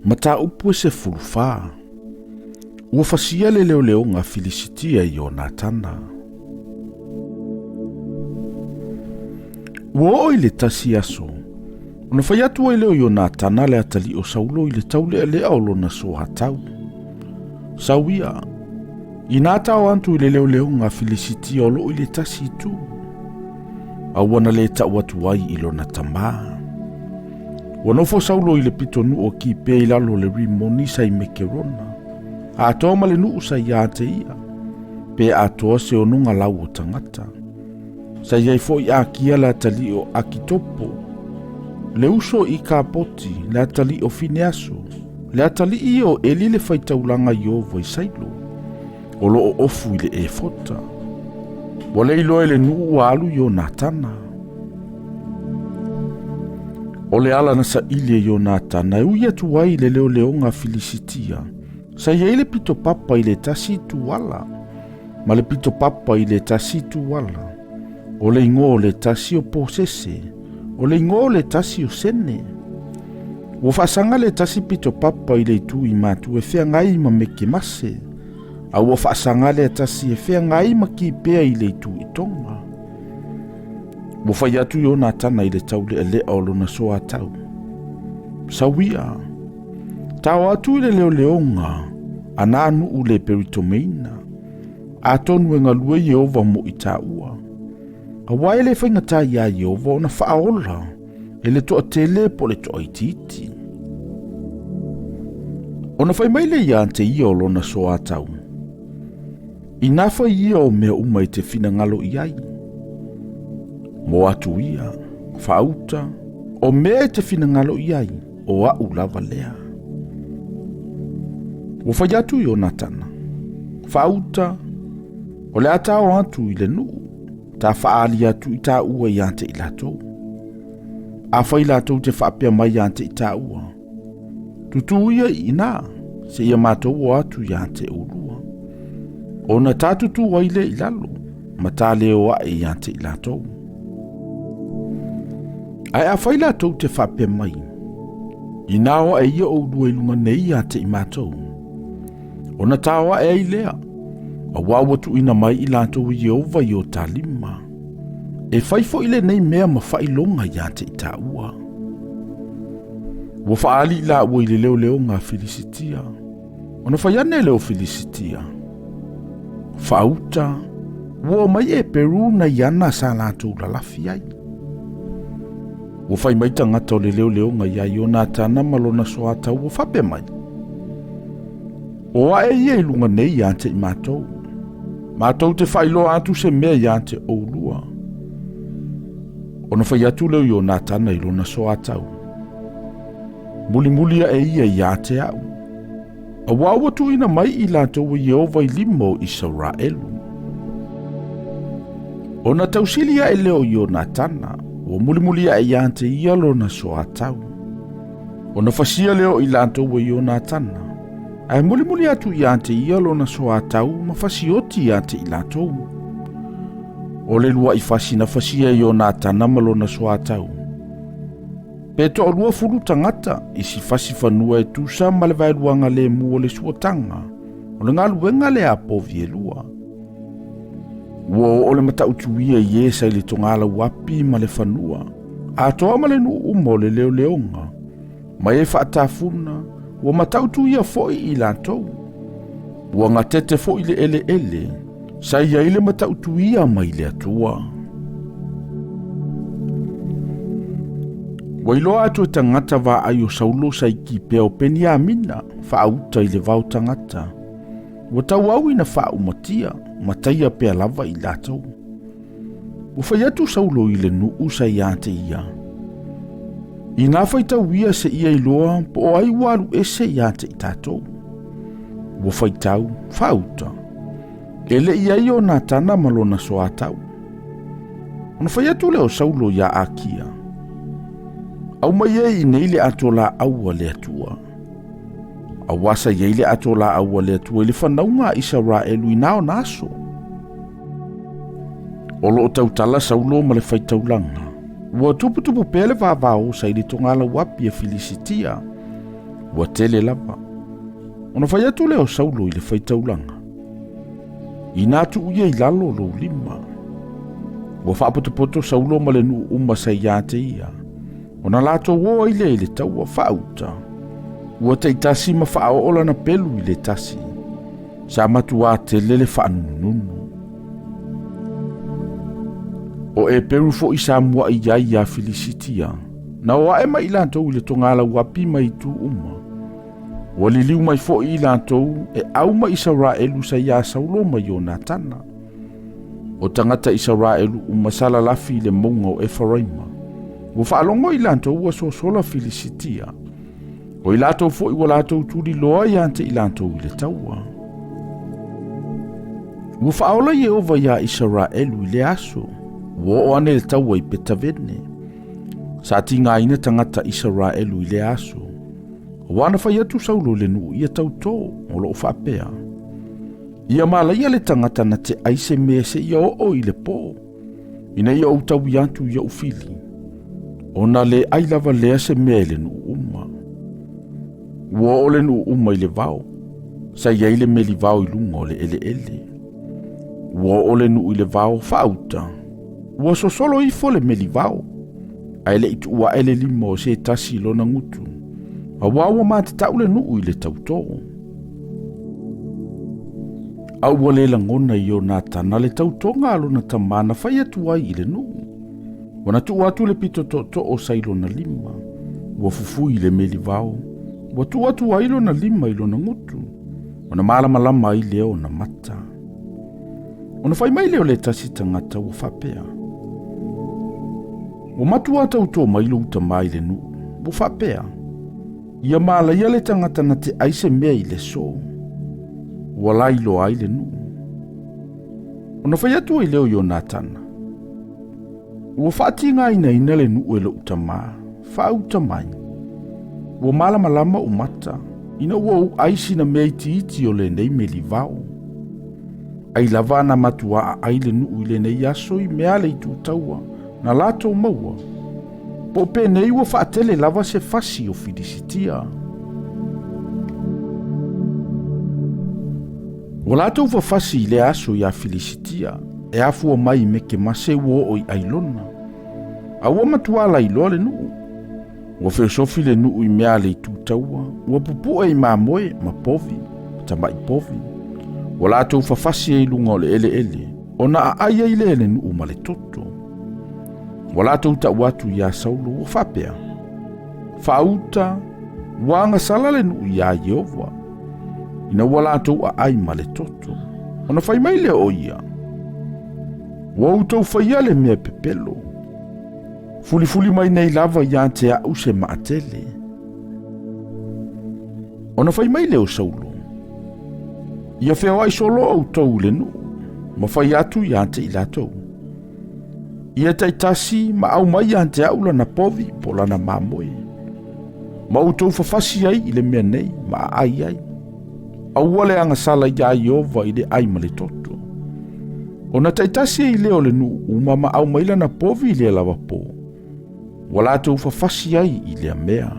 Mataupu e 14. Ua fasia le leoleoga a Filisitia i Ionatana. Ua oo i le tasi aso, ona fai atu ai lea o Ionatana le atalii o Saulo i le taulealea o lona soatau. Sau ia, inā tao atu i le leoleoga a Filisitia o loo i le tasi itu, a ua na lē tau atu ai i lona tamā. Ua nofo Saulo i le pitonuu o Kipea i lalo o le Rimoni sa i Mekerona, atoa ma le nuu sa ia te ia, pe atoa se onoga lau o tagata. Sa i ai foi Akia le atalii o Akitopo, le uso i Kapoti, le atalii o Fineaso, le atalii ia o Eli le faitaulaga Ieova i Sailo, o lo o ofu i le efota. Ua le iloa e le nuu ua alu Ionatana. O le ala na saili e Ionatana e ui atu ai i le leoleoga a Filisitia, sa i ai le pito papa i le tasi itu ala, ma le pito papa i le tasi itu ala. O le igoa o le tasi o Posese, o le igoa o le tasi o Sene. Ua faasaga le tasi pito papa i le itu i matu e feagai ma Mekemase, a ua faasaga lea tasi e feagai ma Kipea i le itu i Tonga. Ua fai atu Ionatana i le taulealea o lona soatau. Sau ia, tao atu i le leoleoga a nā nuu le Peritomeina, atonu e galue Ieova mo i tāua. Aua e le faigata iā Ieova ona faaola e le toatele po o le toaitiiti. Ona fai mai lea ia te ia o lona soatau, Inā fai ia o mea uma i te finagalo i ai. Mo atu ia, faauta, o mea e te finagalo i ai, o a'u lava lea. Ua fai atu Ionatana, faauta, o le a tao atu i le nuu, ta faaali atu i tāua iā te i latou. Afai latou te faapea mai iā te i tāua, tutū ia i inā, seia matou o atu iā te ulua. Ona tā tutū ai lea i lalo, ma tā leo aʻe iā te i latou. Ae afai latou te faapea mai, inā o aʻe ia ʻolua i luga nei iā te i matou, ona tao aʻe ai lea, auā ua tuuina mai i latou e Ieova i o ta lima. E fai foʻi lenei mea ma faailoga iā te i tāua. Ua faaaliʻi lāua i le leoleoga a Filisitia. Ona fai ane lea o Filisitia, Faauta, ua omai Eperu nai ana sa latou lalafi ai. Ua fai mai tagata o le leoleoga iā Ionatana ma lona soatau ua faapea mai, O aʻe ia i luga nei iā te i matou. Matou te faailoa atu se mea iā te ʻolua. Ona fai atu lea o Ionatana i lona soatau, Mulimuli aʻe ia iā te aʻu, auā ua tuuina mai i latou e Ieova i lima o Isaraelu. Ona tausili aʻe lea o Ionatana, ua mulimuli aʻe iā te ia lona soatau. Ona fasia lea o i latou e Ionatana, ae mulimuli atu iā te ia lona soatau ma fasioti iā te i latou. O le luaʻi fasi na fasia e Ionatana ma lona soatau. Pe toalua fulu tagata i si fasi fanua e tusa ma le vaeluaga lemu o le suataga o le galuega lea a povi e lua. Ua oo le matautuia i e sa i le togalauapi ma le fanua, atoa ma le nuu uma o le leoleoga, ma e faatafuna, ua matautuia foi i latou. Ua gatete foi le eleele, sa i ai le matautuia mai le Atua. Ua iloa atu e tagata vaai o Saulo sa i Kipea o Peniamina, faauta i le vao tagata. Ua tauau ina faaumatia, ma taia pea lava i latou. Ua fai atu Saulo i le nuu sa ia te ia. Inā faitau ia se ia iloa po o ai ua alu ese ia te i tatou. Ua faitau, faauta. E le i ai Ionatana ma lona soatau. Ona fai atu lea o Saulo iā Akia, Aumai ai i nei le ato laau a le Atua. Auā sa i ai le ato laau a le Atua i le fanauga a Isaraelu i nā ona aso. O lo o tautala Saulo ma le faitaulaga. Ua tuputupu pea le vavao sa i le togalauapi a Filisitia. Ua tele lava. Ona fai atu lea o Saulo i le faitaulaga, Inā tuu ia i lalo lou lima. Ua faapotopoto Saulo ma le nuu uma sa ia te ia, ona latou o ai lea i le taua faauta. Ua taitasi ma faaoo lana pelu i le tasi. Sa matuā tele le faanunununu. O Eperu foi sa mua'i ai iā Filisitia, na o ae mai i latou i le togalauapi mai itu uma. Ua liliu mai foi i latou e au ma Isaraelu sa iā Saulo ma Ionatana. O tagata Isaraelu uma sa lalafi i le mauga o Efaraima. Ua faalogo i latou ua sosola Filisitia. O i latou foi ua latou tuliloa ia te i latou i le taua. Ua faaola Ieova iā Isaraelu i lea aso, ua oo ane le taua i Petavene. Sa tigaina tagata Isaraelu i lea aso. Aua na fai atu Saulo i le nuu ia tautō, o loo faapea, Ia malaia le tagata na te ai se mea seia oo i le pō, ina ia ou taui atu i ou fili, ona le ai lava lea se mea i le nuu uma. Ua oo le nuu uma i le vao, sa i ai le meli vao i luga o le eleele. Ua oo le nuu i le vao faauta, ua sosolo ifo le meli vao, ae le i tuu ae le lima o se tasi i lona gutu, aua ua matatau le nuu i le tautō. A ua le lagona i Ionatana le tautoga a lona tama na fai atu ai i le nuu. Ua na tuu atu le pito tootoo sa i lona lima, ua fufui i le meli vao, ua tuu atu ai lona lima i lona gutu, ona malamalama ai lea ona mata. Ona fai mai lea o le tasi tagata ua faapea, Ua matua tautō mai lou tama i le nuu, ua faapea, Ia malaia le tagata na te ai se mea i le so, ua lailoa ai le nuu. Ona fai atu ai lea o Ionatana, Ua faatigainaina le nuu e lou tama, faauta mai. Ua malamalama ou mata, ina ua ou ai sina mea itiiti o lenei meli vao. Ai lava ana matua aai le nuu i lenei aso i mea a le itu taua na latou maua, po o penei ua faatele lava se fasi o Filisitia. Ua latou fafasi i lea aso iā Filisitia, e afua mai i Mekemase ua oo i Ailona. A ua matuā lailoa le nuu. Ua feosofi le nuu i mea a le itu taua, ua pupue i mamoe ma povi, ma tamai povi. Ua latou fafasi ai i luga o le eleele, ona aai ai lea e le nuu ma le toto. Ua latou tau atu iā Saulo, ua faapea, Faauta, ua agasala le nuu iā Ieova, ina ua latou aai ma le toto. Ona fai mai lea o ia, Ua outou faia le mea pepelo, fulifuli mai nei lava ia te au se maatele. Ona fai mai lea o Saulo, Ia feoai solo outou i le nuu, ma fai atu ia te i latou. Ia taitasi ma aumai ia te au lana povi po lana mamoe, ma outou fafasi ai i le mea nei ma aai ai. Aua le agasala iā Ieova i le ai ma le toto. Ona taitasi ai lea o le nuu uma ma aumai lana povi i lea lava pō, ua latou fafasi ai i lea mea.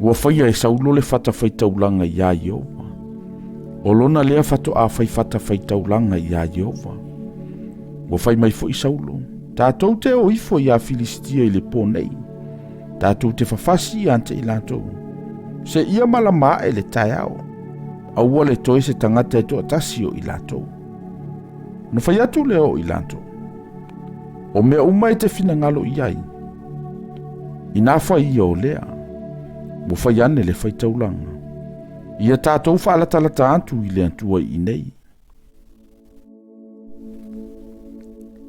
Ua faia e Saulo le fatafaitaulaga iā Ieova. O lona lea faatoa fai fatafaitaulaga iā Ieova. Ua fai mai foi Saulo, Tatou te o ifo iā Filisitia i le pō nei. Tatou te fafasi ia te i latou. Seia malama ae le taeao. Aua le toe se tagata e toatasi o i latou. Ona fai atu lea o i latou, O mea uma e te finagalo i ai, inā fai ia o lea, ua fai ane le faitaulaga. Ia tatou faalatalata atu i le Atua i inei.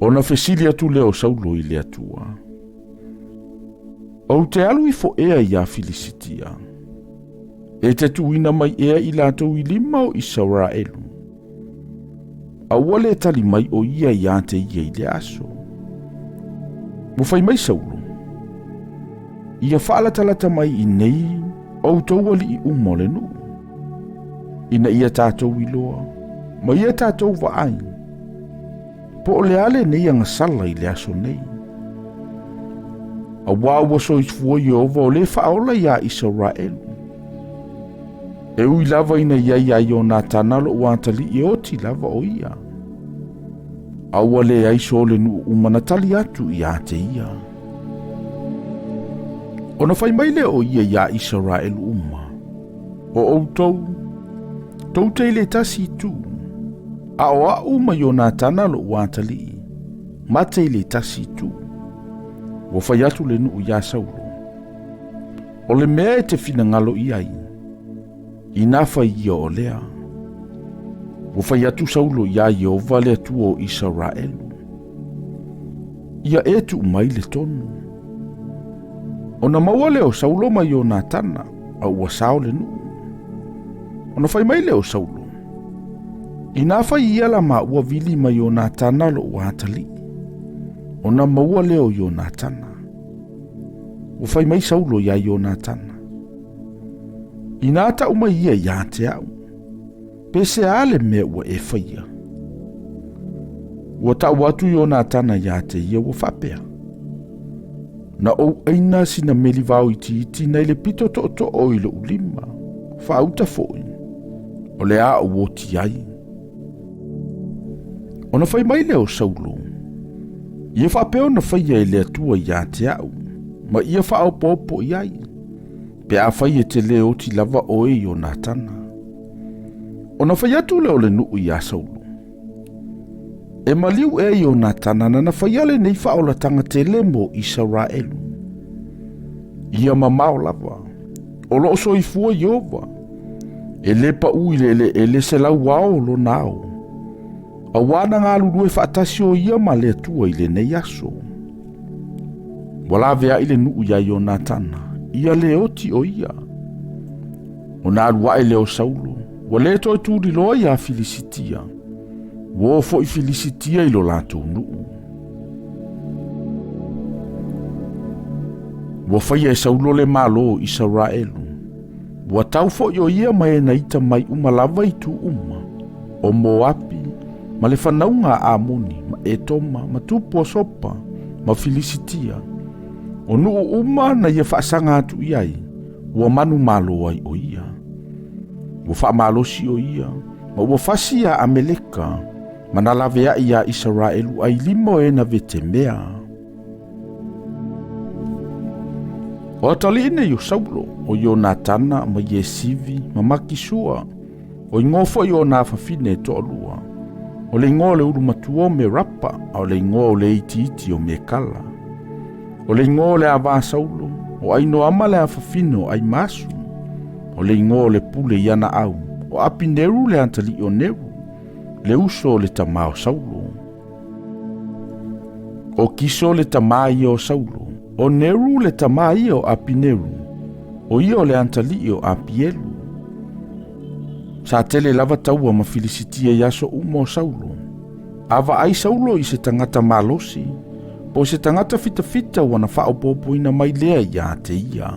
Ona fesili atu lea o Saulo i le Atua, Ou te alu ifo ea iā Filisitia, e te tuuina mai ea i latou i lima o Isaraelu? A ua le tali mai o ia iā te ia i lea aso. Ua fai mai Saulo, Ia faalatalata mai i nei outou alii uma o le nuu, ina ia tatou iloa, ma ia tatou vaai, po o le a lenei agasala i le aso nei. Auā ua soifua Ieova o lē faaola iā Isaraelu. E ui lava ina i ai iā Ionatana loʻu atalii e oti lava ʻo ia. A ua leai so le nuu uma na tali atu iā te ia. Ona fai mai lea o ia iā Isaraelu uma, O ʻoutou, tou te i le tasi itu, a ʻo aʻu ma Ionatana loʻu atalii, ma te i le tasi itu. Ua fai atu le nuu iā Saulo, O le mea e te finagalo i ai, inā fai ia o lea. Ua fai atu Saulo iā Ieova le Atua o Isaraelu, Ia e tuu mai le tonu. Ona maua lea o Saulo ma Ionatana, a ua sao le nuu. Ona fai mai lea o Saulo, Inā fai ia la maua vili ma Ionatana loʻu atalii, ona maua lea o Ionatana. Ua fai mai Saulo iā Ionatana, Inā tau mai ia iā te aʻu, pe se a le mea ua e faia? Ua tau atu Ionatana iā te ia ua faapea, Na ou ʻaina sina meli vao itiiti nai le pito toʻotoʻo i loʻu lima, faauta foi, o le a ou oti ai. Ona fai mai lea o Saulo, Ia faapea ona faia e le Atua iā te aʻu, ma ia faaopoopo i ai, pe afai e te lē oti lava ʻoe Ionatana. Ona fai atu lea o le nuu iā Saulo, E maliu ea Ionatana nana faia lenei faaolatanga tele mo Isaraelu. Ia mamao lava, o loo soifua Ieova, e lē paʻu i le eleele 100 ao o lona ao, auā na galulue faatasi o ia ma le Atua i lenei aso. Ua laveai le nuu iā Ionatana, ia lē oti o ia. Ona alu aʻe lea o Saulo, ua lē toe tuliloa iā Filisitia, ua o foi Filisitia i lo latou nuu. Ua faia e Saulo le Malo o Isaraelu. Ua tau foi o ia ma e na ita mai uma lava i tu uma, o Moapi, ma le fanauga a Amoni, ma Etoma, ma tupu o Sopa, ma Filisitia. O nuu uma na ia faasaga atu i ai, ua manumalo ai o ia. Ua faamalosi o ia, ma ua fasi iā Ameleka, ma na laveai iā Isaraelu ai lima o e na vetemea. O atalii nei o Saulo, o Ionatana, ma Iesivi, ma Makisua, o igoa foi o nā fafine e toalua. O le igoa o le ulu matua o Merapa, a o le igoa o le itiiti o Mekala. O le igoa o le ava a Saulo, o Ainoama le afafine o Aimasu. O le igoa o le pule i ana au, o Apineru le atalii o Neru, le uso o le tamā o Saulo. O Kiso le tamā ia o Saulo, o Neru le tamā ia o Apineru, o ia o le atalii o Apielu. Sa tele lava taua ma Filisitia i aso uma o Saulo. A vaai Saulo i se tagata malosi, po o se tagata fitafita ua na faaopoopoina mai lea iā te ia.